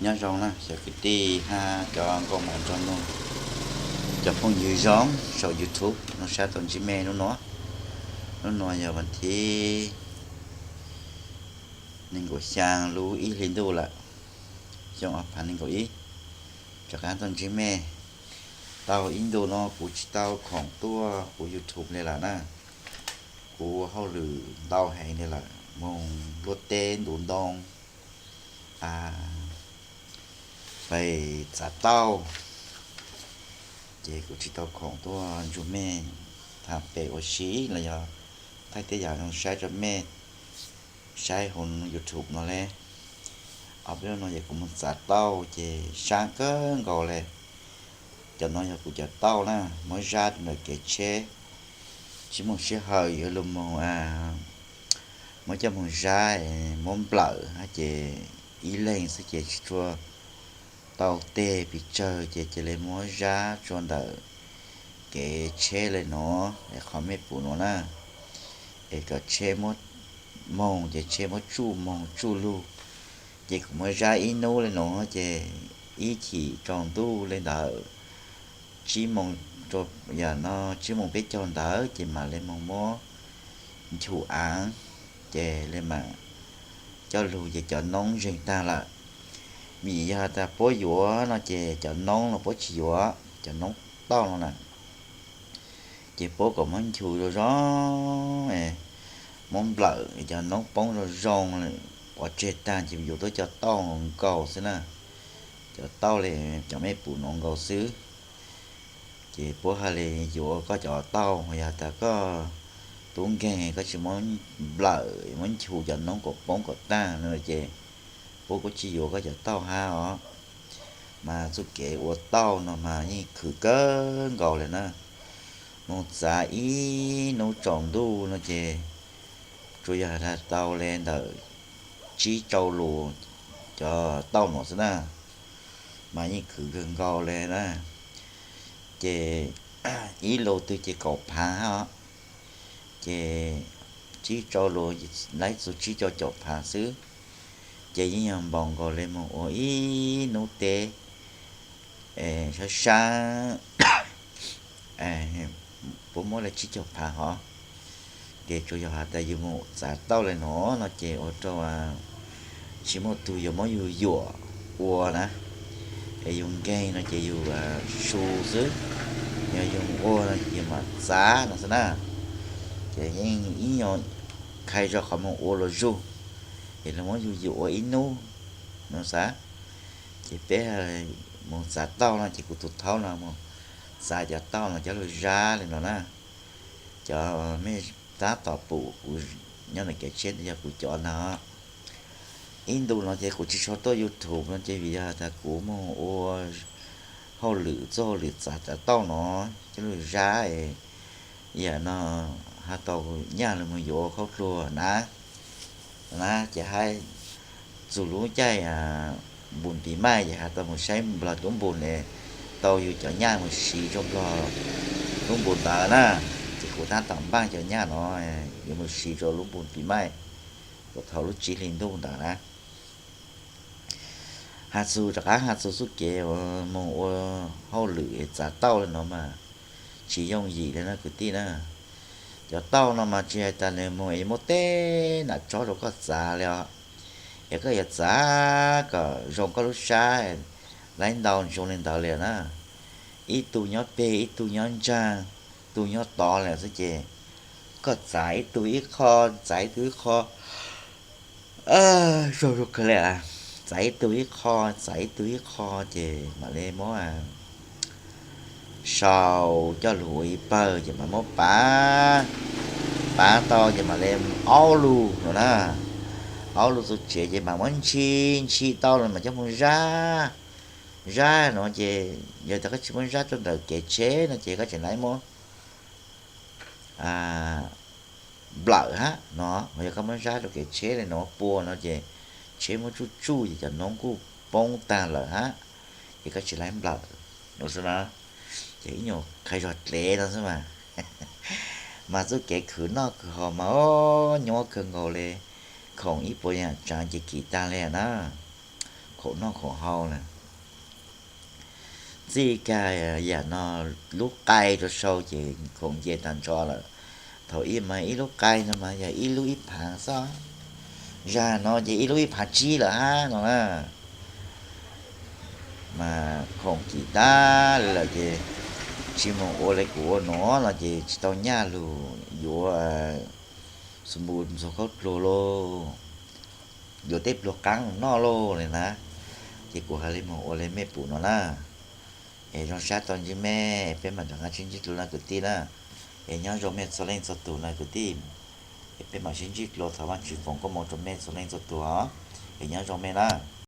Nyob zoo na cov kwv tij hab cov nkauj mos nraug nus, cov phooj ywg zoo saum YouTube no, sab tau ntsib mej hnub no. Hnub no yog vas thib nees nkaum xyaa lub ib hli ntuj lawm, xyoo ob phav nees nkaum ib. Rov qab tau ntsib mej. Tau ib ntu no kuv tsis tau khoom tuaj kuv YouTube li lawm na. Kuv hauj lwm ntau heev li lawm, moog luaj teb ntuv ntoo, pem txav tauj, ces kuv tsis tau khoom tuaj ntsib mej tham pem ua si los yog thaij tej yam zoo saib rau mej saib hauv YouTube no le. Ob peb lub no yog kuv moog txav tauj ces sab kawg nkaus le. Cov no yog kuv cov tauj na, muab zab rau ntawm kev tsheb, tsis muaj sij hawm yuav lug moog, muab coj moog zab, muab nplawm hab ces ib leeg xwb ces tsis tshua tau teg pes tsawg ces cia li muab zab tsua ntawm kev tsheb le nuav es qhov mej pum nuav na, es kom tsheb muab moog ces tsheb muab tsuj moog tsuj lug. Ces kuv muab zab ib nub le nuav ces ib chim tsaus ntuj le ntawm tsib moos, yam no tsib moos peb caug ntawd ces mam le moog muab nchum aav, ces le mam coj lug ces cov noob zeeg taag lawm. Vim yog has tas puab yuav no ces cov noob no puab tsis yuav, cov noob tauj no na, ces puab kom muab nchum zoo zoo, muab nplawm cov noob poob zoo zoo, pov tseg taag ces yuav tuab cov tauj nkaus xwb na. Cov tauj le cov mej pum nuav nkaus xwb. Ces puab hab le yuav koj cov tauj, yog tas koj tub nkeeg koj tsis muab nplawm muab nchum cov noob kom poob kom taag no ces puab kuj tsis yuav koj cov tauj hab os. Mas txuj kev ua tauj no mas yeej khwv kawg nkaus le na. Moog txav ib nub tsaus ntuj no ces tsuas yog has tau le ntawm tsib rau lus cov tauj nuav xwb na, mas yeej khwv kawg nkaus le na. Ces ib lus twg ces kaum phav hab os, ces tsib rau lus, laib txug tsib rau caum phav xwb. Ces yeej yog npaum nkaus le moog ua ib nub teb sab sab, puab muab le tsib caug phav hov. Ces tsuas yog has tas yug moog txav tauj le nuav no ces ua rau tsis muaj tug yuav muab yug yuam ua na. Es yug nkeeg no ces yug su xwb, yog yug ua no ces yug mam txav no xwb na. Ces yeej ib nyuag qhia zog qhov moog ua lug zug, es lug muab yug yuam ua ib nub no xwb. Ces peb moog txav tauj no ces kuv tus thaub no moog txav cov tauj no coj lug zab le no na. Cov mej tab tom pum kuv nyob ntawm kev tsheb ntawd yog kuv cov ntag. Ib ntu no ces kuv tsis tshua tuaj YouTube no ces vim yog tas kuv moog ua hauj lwm, txuj hauj lwm txav cov tauj no coj lug zab, yam no has tau nyaj lug moog yuav khaub dluag na. Na ces hab txug lub caij npun pis maij ces has tau moog saib nplog lub npun ne, tau yug cov nyaj moog siv rua nplog lub npun ntawd na. Ces kuv tab tom npaaj cov nyaj no yuav moog siv rua lub npun pis maij, kuv thaum lub tsib hli ntuj ntawd na. Has txug rov qab has txug txuj kev moog ua hauj lwm txav tauj le no mas tsis yooj yim le na kwv tij na. Cov tauj no mas tsis has tas nws moog es muaj teb nam tsob rua koj txav le os. Es koj yuav txav kom zoo koj lub sab, laib ntau ntsoov le ntawd le na. Ib tug nyob peg, ib tug nyob ntsaag, tug nyob tod le xwb ces koj txav ib tug ib qho, txav ib tug ib qho, zoo zoo kawg le. Txav ib tug ib qho, txav ib tug ib qho ces mam le muab sau coj lug ua ib pawg ces mam muab pav, pav tau ces mam le aub lug no na. Aub lug txug tsev ces mam muab ntshis, ntshis tau los mam coj moog zab. Zab no ces yog tas koj tsis muab zab rua ntawm kev tsheb no ces koj tseem laib muab nplawm hab no, yog koj muab zab rua kev tsheb le no pua no ces tsheb muab tsuj tsuj ces cov noob kuj poob taag lawm hab, ces koj tsis laib nplawm no xwb na. Ces ib nyuag qhia zog dlev no xwb mas. Mas txuj kev khwv noj khwv haus mas nyuaj kawg nkaus le, khoom ib puas yaam tsaav ces kim taag le na. khoom noj khoom haus na. Txij kag yam no lub qai rau sau ces khoom nce tag nrho lawm. Thaum ub mas ib lub qai no mas yog ib lub ib phav xwb, zag no ces ib lub ib phav tsib lawm hab no na. Mas khoom kim tag li lawm ces tsis mus ua li kuv ua no no ces tsis tau nyaj lug yuav xu npu ntxuag khaub dluag lauj, yuav tej pluag qaab noj lauj li na. Ces kuv hais li mus ua li mej pum no na. Es zoo sab tau ntsib mej, peb mam rov qab sib ntsib dlua na kwv tij na. Es nyob zoo mej txhua leej txhua tug na kwv tij. Es peb mam sib ntsib dlua, thov Vaajtswv foom koob moov rau mej txhua leej txhua tug os. Es nyob zoo mej na.